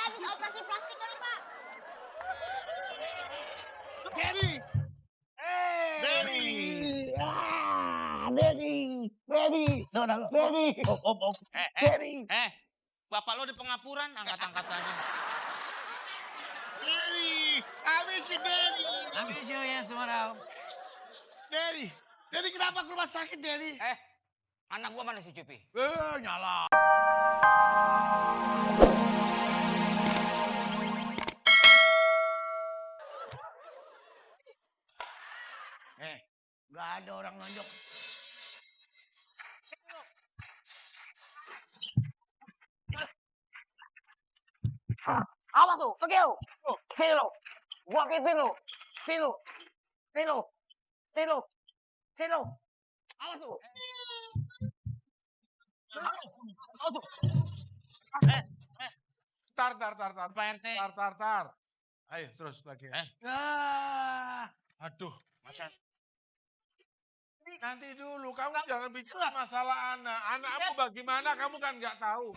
habis operasi plastik kali, Pak. Derry! Derry! Derry! Derry! Derry! Derry! Bapak lo di pengapuran, angkat-angkat aja. Derry! I miss you, Derry! I miss you, yes, tomorrow. Derry! Derry kenapa ke rumah sakit, Derry? Anak gua mana si Cupi? Nyala. Gak ada orang nonjok. Awas tuh, pergi lu. Sini lu. Gua kitin lu. Sini lu. Sini lu. Sini lu. Sini lu. Awas tuh. Awas tuh. Tar. Pak RT. Tar. Ayo, terus lagi. Aduh. Masa? Nanti dulu, kamu jangan bicara masalah anak. Anakmu bagaimana, kamu kan nggak tahu.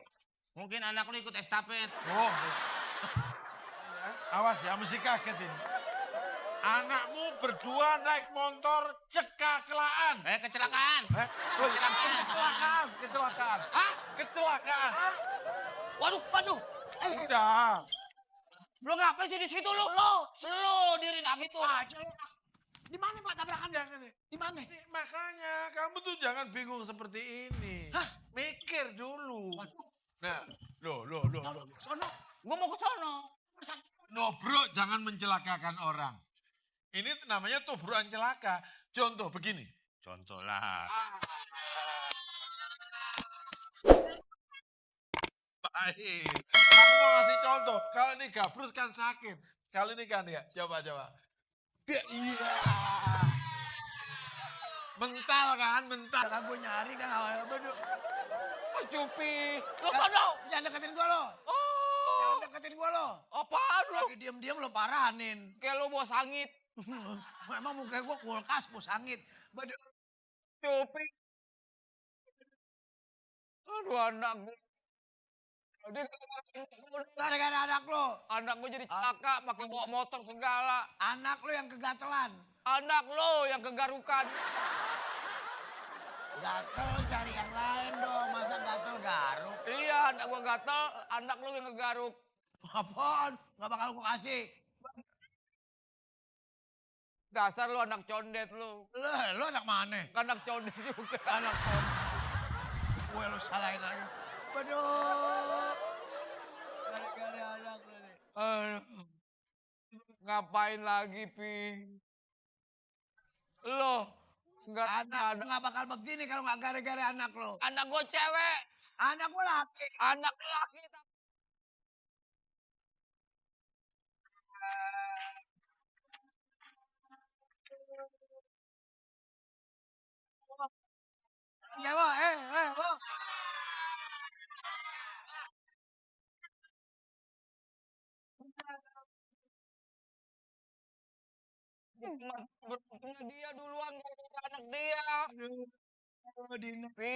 Mungkin anak lo ikut estafet. Oh. Awas ya, mesti kaget ini. Anakmu berdua naik motor cekaklaan. Kecelakaan. Kecelakaan. Hah? Kecelakaan. Waduh. Udah. Lu ngapain sih di situ lu? Lo diri nak itu. Di mana Pak tabrakannya? Jangan nih. Di mana? Makanya kamu tuh jangan bingung seperti ini. Mikir dulu. Nah, loh. Sono. Gua mau ke sono. No bro, jangan mencelakakan orang. Ini namanya tubrukan celaka. Contoh begini. Contoh lah. Baik. Aku mau ngasih contoh. Kalau ini gabrus kan sakit. Kalau ini kan ya. Coba. Iya. Mental kan. Kan gue nyari kan awalnya bener. Cupi. Lo sono. Jangan deketin gua lo. Jangan deketin gua lo. Apaan lo? Lagi diem-diem lo paranin. Kayak lo bawa sangit. Emang muka gua kulkas, bos sangit. Bener. Cupi. Aduh anak gue. Gara-gara anak lo. Anak gue jadi celaka, pakai bawa motor segala. Anak lo yang kegatelan. Anak lo yang kegarukan. Gatel cari yang lain dong. Masa gatel garuk? Iya, anak gue gatel, anak lo yang kegaruk. Apaan? Gak bakal gua kasih. Dasar lo anak condet lo. Lo anak mana? Anak condet juga. Anak kon. Gue lo salahin aja. Aduh. Gara-gara anak lo nih. Ngapain lagi, Pi? Lo Anak lo gak bakal begini kalau gak gara-gara anak lo. anak gue cewek, Anak gue laki. anak laki. Ya, Bo. Bo. Dia duluan anak dia. Pi,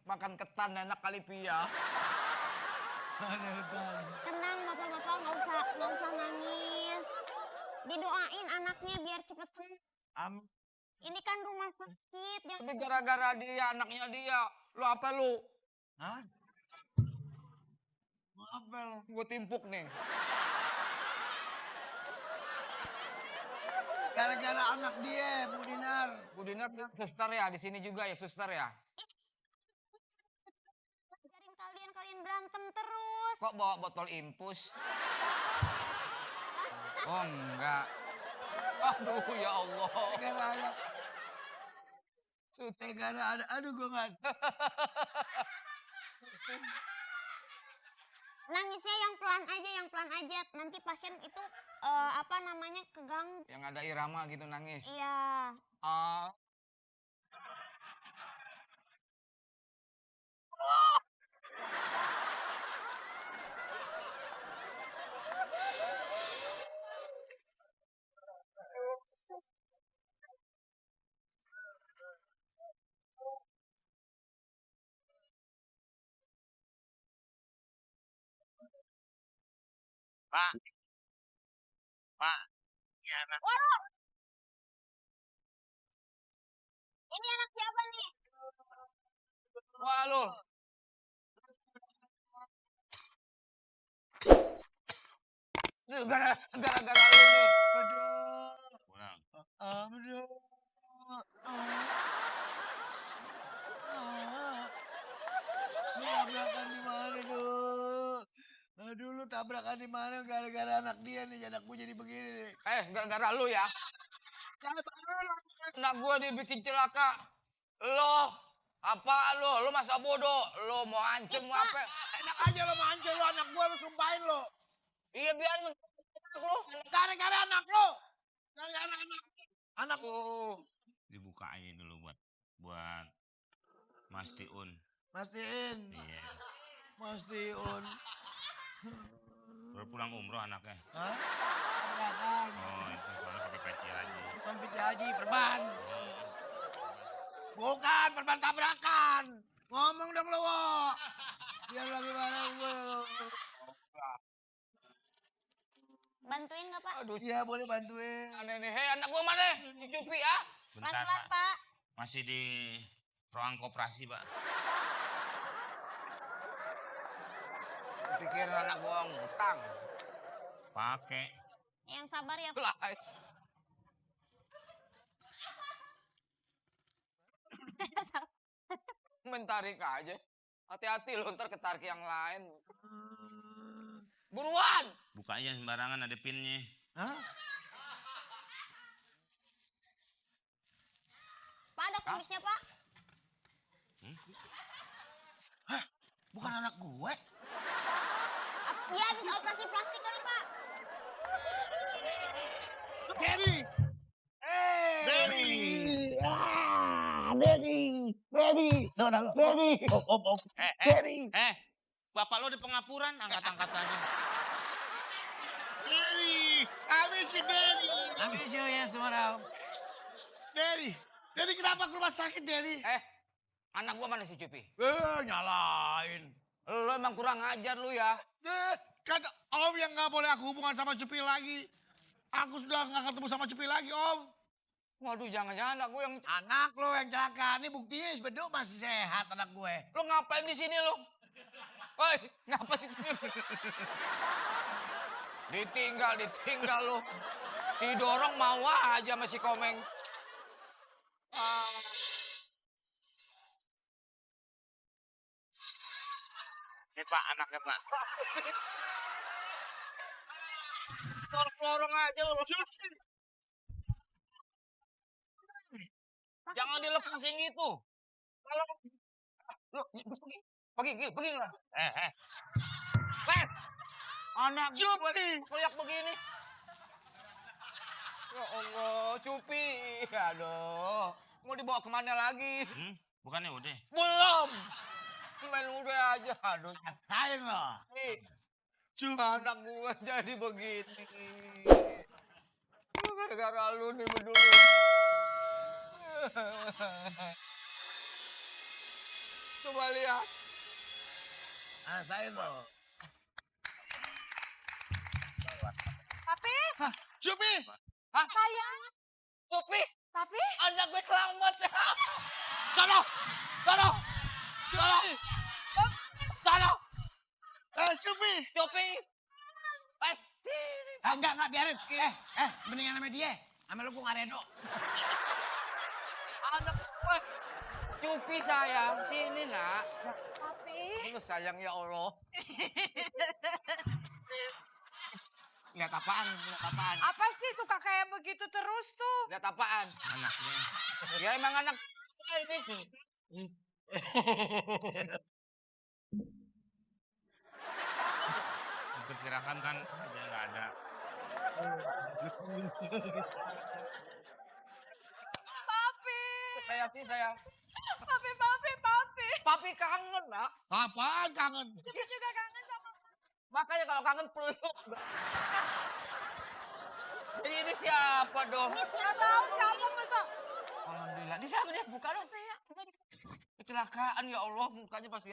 makan ketan enak kali Pia. Tenang, Bapak-bapak, nggak usah nangis. Didoain anaknya biar cepet sembuh. Ini kan rumah sakit. Tapi gara-gara dia, anaknya dia. Lo apa lo? Hah? Apa lo? Gue timpuk nih. Gara-gara anak dia, Bu Dinar. Bu Dinar suster ya, di sini juga ya suster ya. Ngajarin kalian berantem terus. Kok bawa botol impus? Oh enggak. Aduh ya Allah. Gara-gara anak. Gara-gara anak. Aduh gue gak. Nangisnya yang pelan aja. Nanti pasien itu keganggu. Yang ada irama gitu nangis. Iya. Ah. Pak. Pak. Ini anak. Waduh, ini anak siapa nih? Wah lu. Ini gara-gara lu nih. Aduh. Pulang. Aduh. Lu tabrakan di mana, Duh? Aduh, lu tabrakan di mana gara-gara anak dia nih, anak gue jadi begini nih. Gara-gara lu ya. Anak gua dibikin celaka. Lo, apa lo? Lo masa bodoh? Lo mau hancur mau apa? Enak aja lo mancing lu anak gue, lu sumpahin lo. Iya biar lo. Gara-gara anak lo. Gara-gara anak Lo. Dibukain dulu buat Mas Tiun. Mastiin, Iya. mastiin. Baru pulang umroh anaknya. Hah? Tabrakan. Oh, itu soalnya pakai peci aja. Bukan peci haji, perban. Oh. Bukan, perban tabrakan. Ngomong dong lo, Wo. Biar lagi mana gue. Bantuin nggak Pak? Aduh, Iya, boleh bantuin. aneh nih. Hei, anak gua mana? Dicupi ah. Bentar, Pelan-pelan Pak. Pak. Masih di ruang koperasi, Pak. Pikir anak gua ngutang. Pakai. Yang sabar ya Pak. Lah. Main tarik aja. Hati-hati lo ntar ketarik yang lain. Buruan! Bukanya sembarangan ada pinnya. Hah? Pak ada kumisnya Pak. Bukan anak gue. Dia habis operasi plastik kali Pak. Daddy! Hey! Daddy! Daddy! Daddy! Daddy! Daddy! Bapak lo di pengapuran, angkat-angkat aja. Daddy! I miss you, Daddy! I miss you, yes, tomorrow. Daddy! Daddy kenapa ke rumah sakit, Daddy? Anak gua mana si Cupi? Nyalain. Lo emang kurang ajar lu ya. Kan Om yang nggak boleh aku hubungan sama Cupi lagi. Aku sudah nggak ketemu sama Cupi lagi, Om. Waduh, jangan-jangan anak gue yang... Anak lo yang celaka. Ini buktinya sebeduk masih sehat anak gue. Lo ngapain di sini lo? Woi, ngapain di sini? Ditinggal lo. Didorong mau aja masih Komeng. Ini Pak, anaknya Pak. Lorong aja lo. Jangan dilepasin gitu. Kalau lo pergi lah. Anak Cupi kayak begini. Ya Allah, Cupi. Aduh, mau dibawa kemana lagi? Bukannya udah? Belum. Main udah aja. Aduh, Ngapain lo? anak gua jadi begini. Gara-gara lu nih berdua. Coba lihat. Ngapain lo? Papi, Cupi! Hah? sayang. Cupi, Papi, anak gue selamat. Sono. Cupi! Cupi. Sini. Enggak, biarin. Mendingan sama dia. Sama lu gue gak redo. Anak gue. Cupi sayang, sini nak. Papi. Lu sayang ya Allah. Lihat apaan? Apa sih suka kayak begitu terus tuh? Lihat apaan? Anaknya. Ya emang anak ini. Diperkirakan kan dia nggak ada. Papi, Sayang. papi. Papi kangen nak. Apaan kangen? Cupi juga kangen sama Makanya kalau kangen peluk. Jadi ini siapa dong? Nggak tahu siapa masa. Alhamdulillah. Ini siapa dia? Buka dong. Kecelakaan ya Allah, mukanya pasti.